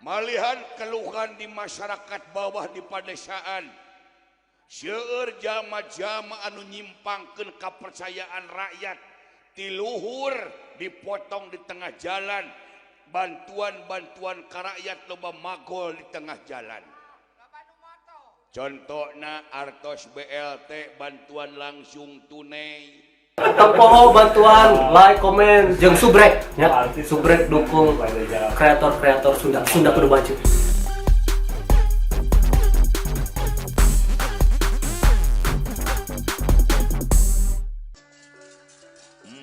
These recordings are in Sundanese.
Malihan keluhan di masyarakat bawah di padesaan. Seueur jalma-jalma anu nyimpangkeun kapercayaan rakyat ti luhur dipotong di tengah jalan, bantuan-bantuan ka rakyat loba magol di tengah jalan. Contohna artos BLT bantuan langsung tunai. Tong bantuan, like, komen, jeung subrek ya. Subrek dukung kreator-kreator Sunda. Sunda kudu maju.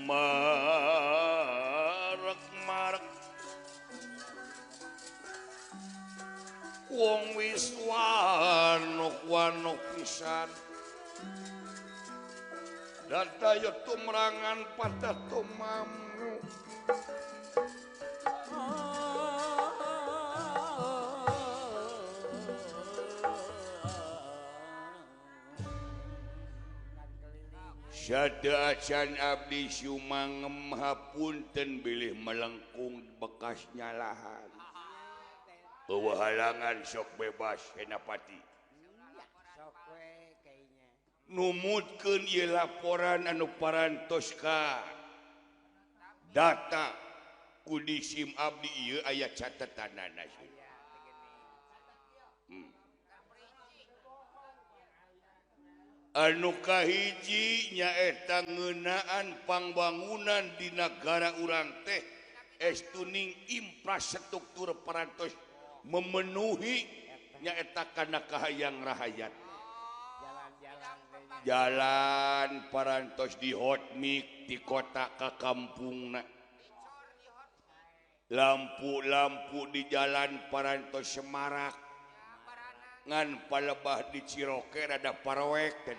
Marek-marek wong wis wanok-wanok pisan datayo tumrangan pada tumamu Sada acan abdi sumangem hapunten bilih melengkung bekas nyalahan. Eueuh halangan sok bebas Senapati. Numutkeun ieu laporan anu parantos ka data ku disim abdi ieu aya catetanana. Anu kahiji nyaeta ngeunaan pangbangunan di nagara urang teh estuning infrastruktur parantos memenuhi nyaeta kana kahayang rahayat. Jalan parantos di hotmix di kota ka kampungna. Lampu-lampu di jalan parantos semarak. Ngan palebah di Ciroke rada paroek teh.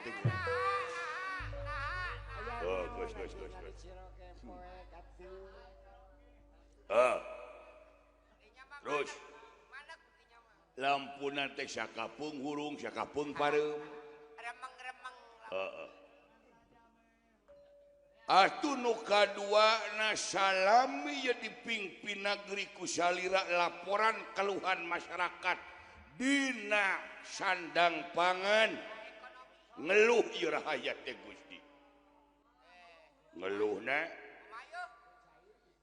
Oh, geus geus geus. Terus lampuna teh sakapeung hurung sakapeung pareum. Heeh. Atuh nu kaduana salami ye dipingpin nagri ku salira laporan keluhan masyarakat dina sandang pangan ngeluh ieu rahayat teh Gusti. Ngeluhna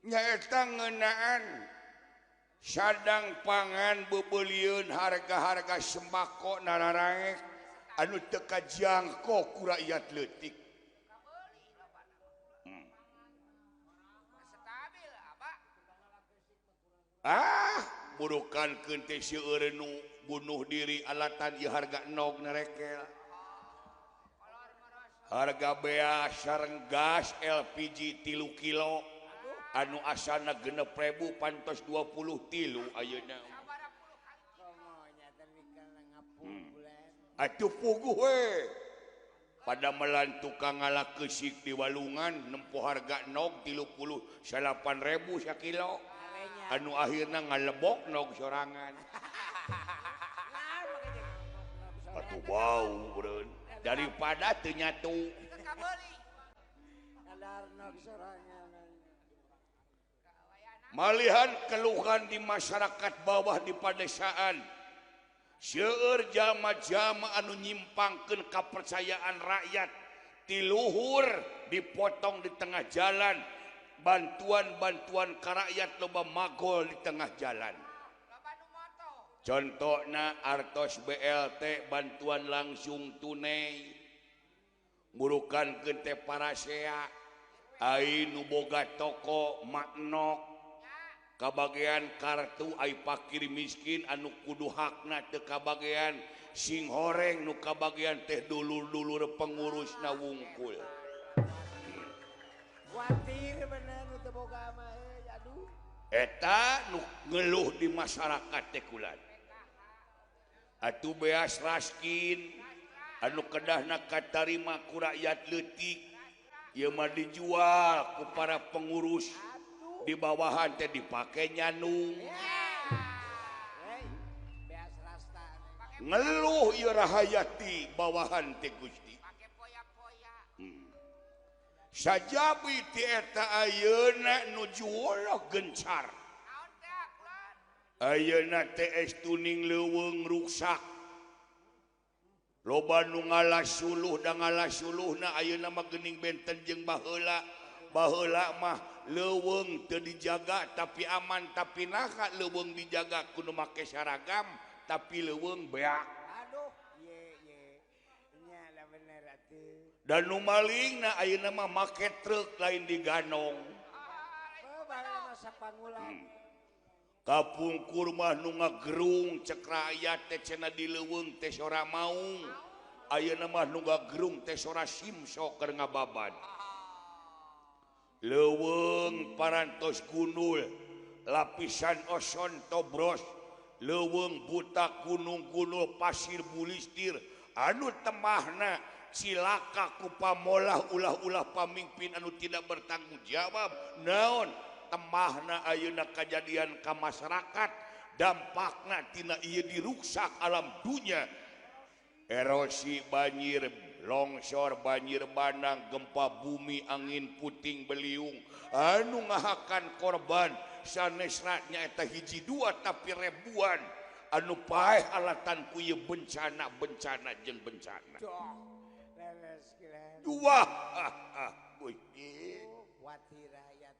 nyaeta ngeunaan sandang pangan beubeulieun harga-harga sembako nararaek anu teu kajangko ku rakyat leutik. Ah, burukan keun teh seueur nu bunuh diri alatan ieu harga nog narekel. Harga beas sareng gas LPG 3 kilo anu asana 6.000 pantos 23 ayeuna. Atuh puguh we. Pada melan tukang ngala keusik di walungan nempo harga nog 38.000 sakilo. Anu akhirna ngalebok nog sorangan. Atuh bau beureun daripada teu nyatu. Malihan keluhan di masyarakat bawah di padesaan. Seueur jalma-jalma anu nyimpangkeun kapercayaan rakyat ti luhur dipotong di tengah jalan, bantuan-bantuan ka rakyat loba magol di tengah jalan. Contohna artos BLT bantuan langsung tunai murukan keun teh parasea ai nu boga toko maknok kabagean kartu ai pakir miskin anu kudu hakna teu kabagean sing horeng nu kabagean teh dulur-dulur pengurusna wungkul. Kuatir bener nu teu boga mah euy aduh. Eta nu ngeluh di masyarakat teh kulan. Atuh beas raskin anu kedahna katarima ku rakyat leutik ieu mah dijual ku para pengurus di bawahan teh dipake nyanung. Ngeluh ieu rahayati bawahan teh Gusti. Sajabi ti eta ayeuna nu juwoloh gencar. Ayeuna TS tuning leuweung ruksak. Loba nu ngalas suluh da ngalas suluhna ayeuna mah geuning benten jeung baheula. Baheula mah leuweung teu dijaga tapi aman, tapi naha leuweung dijaga kudu make saragam tapi leuweung beak. Aduh, ye ye. Nya lah bener atuh. Dan nu malingna ayeuna mah make truk lain diganong. Oh, baheula mah sapangulan. Kapungkur mah nu ngagerung cek rakyat teh cenah di leuweung teh sora maung. Ayeuna mah nu ngagerung teh sora simso keur ngababad. Leuweung parantos gundul, lapisan ozon tobros, leuweung buta gunung-gunul pasir bulistir, anu temahna cilaka ku pamolah ulah-ulah pamimpin anu tidak bertanggung jawab. Naon temahna ayeuna kajadian ka masyarakat, dampakna tina ieu diruksak alam dunya. Erosi, banjir, longsor, banjir bandang, gempa bumi, angin puting beliung anu ngahakan korban sanesna nyaeta hiji dua tapi ribuan anu paeh alatan ku ieu bencana bencana jeung bencana. Dua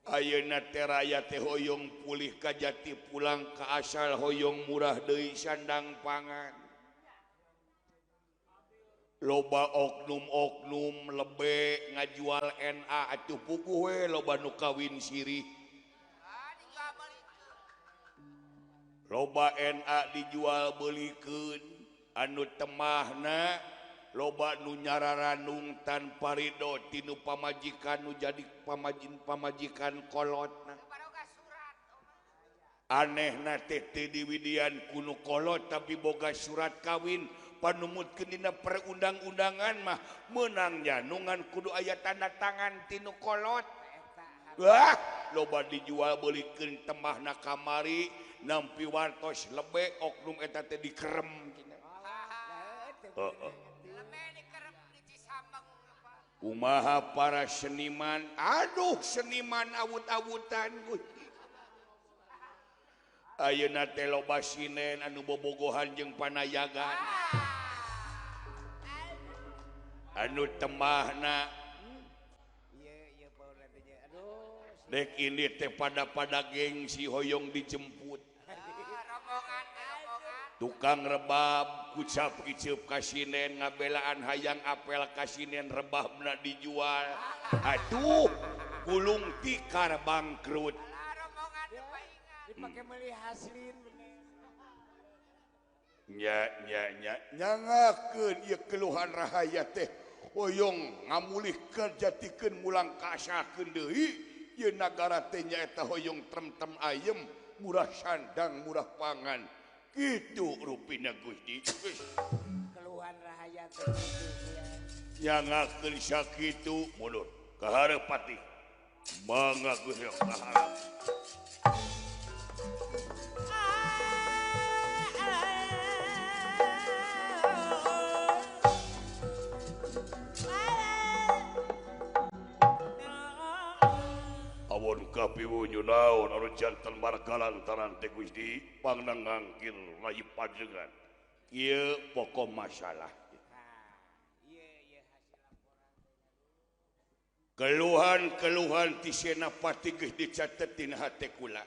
ayeuna teh raya teh hoyong pulih ka jati pulang ka asal, hoyong murah deui sandang pangan. Loba oknum-oknum lebe ngajual NA atuh puguh we loba nu kawin sirih. Loba NA dijual belikeun anu temahna loba nu nyararanung tanpa ridho tinu pamajikan nu jadi pamajikan kolotna. Anehna teh teu diwidian ku nu kolot tapi boga surat kawin. Panumutkeun dina perundang-undangan mah meunang janungan kudu aya tanda tangan tinu kolot. Wah, loba dijual beulikeun temahna kamari nampi wartos lebe oknum eta teh dikerem cenah. Heeh. Kumaha para seniman? Aduh, seniman awut-awutan Gusti. Ayeuna teh loba sinen anu bobogohan jeung panayagan. Anu temahna dek ini teh pada-pada gengsi hoyong dijemput. Tukang rebab kucap kiceup kasinen ngabelaan hayang apel kasinen rebabna dijual. Aduh, gulung tikar bangkrut. Dipake meuli haslin bener. Nya nya nya nyangakeun ieu keluhan rahayat teh hoyong ngamulihkeun jatikeun mulang kaasakeun deui ieu nagara teh nyaeta hoyong trem-trem ayem murah sandang murah pangan kitu rupina Gusti. Keluhan rahayat teh kitu nyangakeun sakitu mundur ka hareup patih mangga Gusti ka hareup. Awon kapiwunyu naon anu janten marga lantaran teh Gusti pangnang ngangkir rayi pajengan. Ieu pokok masalah. Keluhan-keluhan ti Senapati geus dicatet dina hate kula.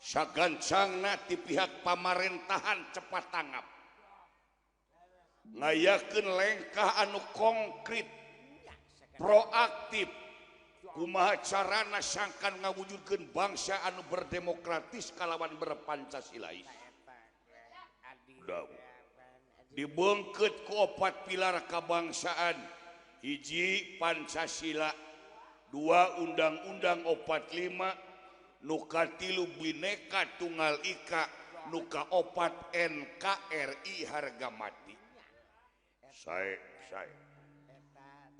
Sagancangna ti pihak pamarentahan cepat tanggap. Ngayakeun lengkah anu konkret, proaktif. Kumaha carana sangkan ngawujudkeun bangsa anu berdemokratis kalawan berpancasilais. Dibengkeut ku opat pilar kabangsaan. Hiji Pancasila, dua Undang-Undang 45, nu katilu Bhinneka Tunggal Ika, nu kaopat NKRI harga mati. Sae sae.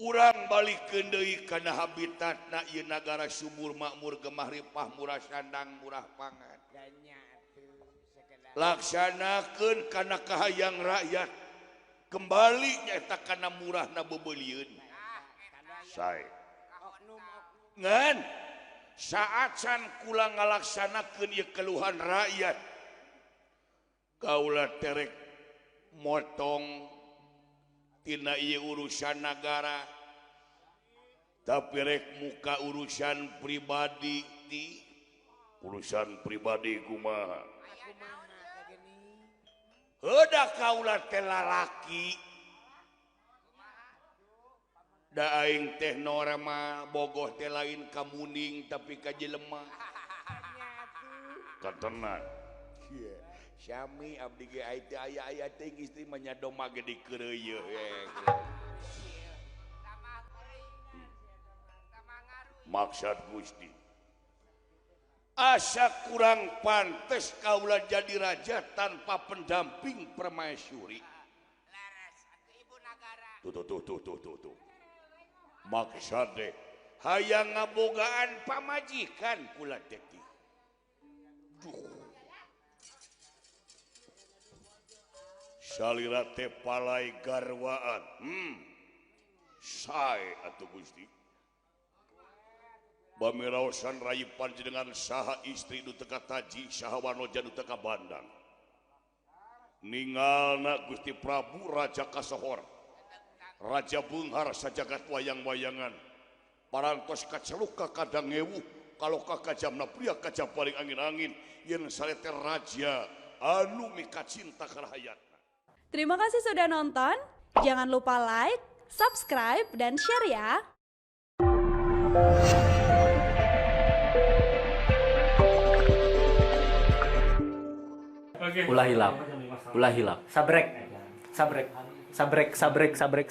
Urang balikeun deui kana habitatna ieu nagara subur makmur gemah ripah murah sandang murah pangan. Laksanakeun kana kahayang rakyat. Kembali nyaeta kana murahna bebelieun. Sae. Ngan Saacan kula ngalaksanakeun ieu keluhan rakyat. Kaula terek motong tina ieu urusan nagara. Tapi rek muka urusan pribadi di urusan pribadi kumaha. Heuda kaula teh lalaki. Da aing teh norma bogoh teh lain ka muning tapi ka jelema. Katenan. Sami abdi ge ai teh aya-aya teh istri mah nya doma ge dikeureuyeun. Maksud Gusti. Asa kurang pantes kaula jadi raja tanpa pendamping permaisuri. Tuh tuh tuh tuh tuh tuh. Maksud deh hayang ngabogaan pamajikan kula teh. Salira teh palai garwaan. Sae atuh Gusti. Bamiraosan rayi panjenengan saha istri nu teu kataji saha wanoja nu teu kabandang. Ningalna Gusti Prabu Raja Kasohor. Raja Beunghar sajagat wayang-wayangan. Parantos kaceluk ka kadang ngewu kalau ka kajamna pria kajam paling angin-angin yen sarete raja anu mikacinta ka rahayatna. Terima kasih sudah nonton. Jangan lupa like, subscribe, dan share ya. Ulah hilap. Ulah hilap. Sabrek. Sabrek. Sabrek, sabrek, sabrek, sabrek.